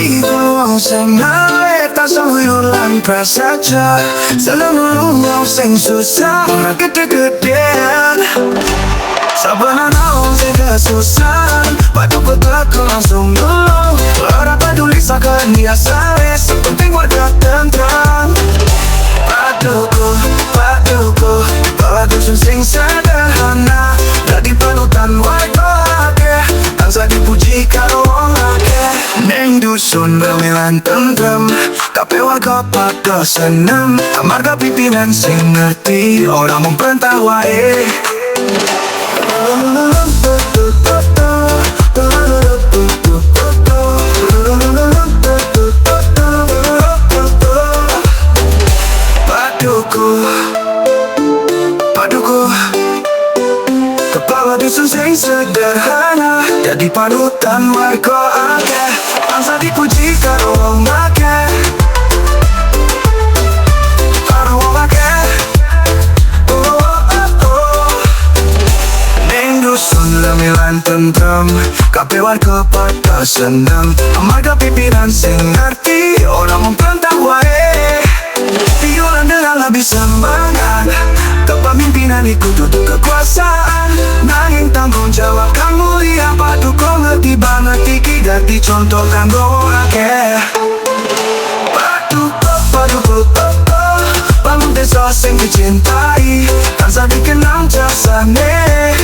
Iku wong sing ngalir, tansah guyub lan prasaja. Seneng nulung wong sing susah, ora gede-gedean. Saben ana wong sing kesusahan, Pak Dukuh teko langsung nulung. Ora peduli saka endi asale, sing penting warga tentrem. Pak Dukuh, Pak Dukuh, kepala dusun sing sederhana, dadi panutan warga akeh, tansah dipuji karo wong akeh. Ning dusun rame lan tentrem, kabeh warga padha seneng amarga pimpinan sing ngerti, ora mung perintah wae. Pak Dukuh, Pak Dukuh, kepala dusun sing sederhana, dadi panutan warga akeh, tansah dipuji karo wong akeh, karo wong akeh. Oh. Ning dusun rame lan tentrem, kabeh warga padha seneng amarga pimpinan sing ngerti, ora mung perintah wae. Piulan dengan lebih semangat. Kepemimpinan iku dudu kekuasaan, nanging tanggung jawab kang mulia. Pak Dukuh ngerti banget iki, dadi contoh kanggo wong akeh. Pak Dukuh, Pak Dukuh, oh, oh, bangun desa sing dicintai, tansah dikenang jasane.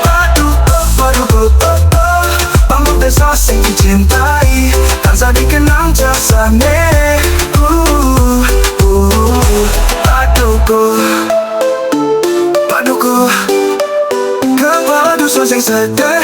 Pak Dukuh, Pak Dukuh, oh, oh, bangun desa sing dicintai, tansah dikenang jasane. Pak Dukuh, Pak Dukuh, kepala dusun sing sederhana.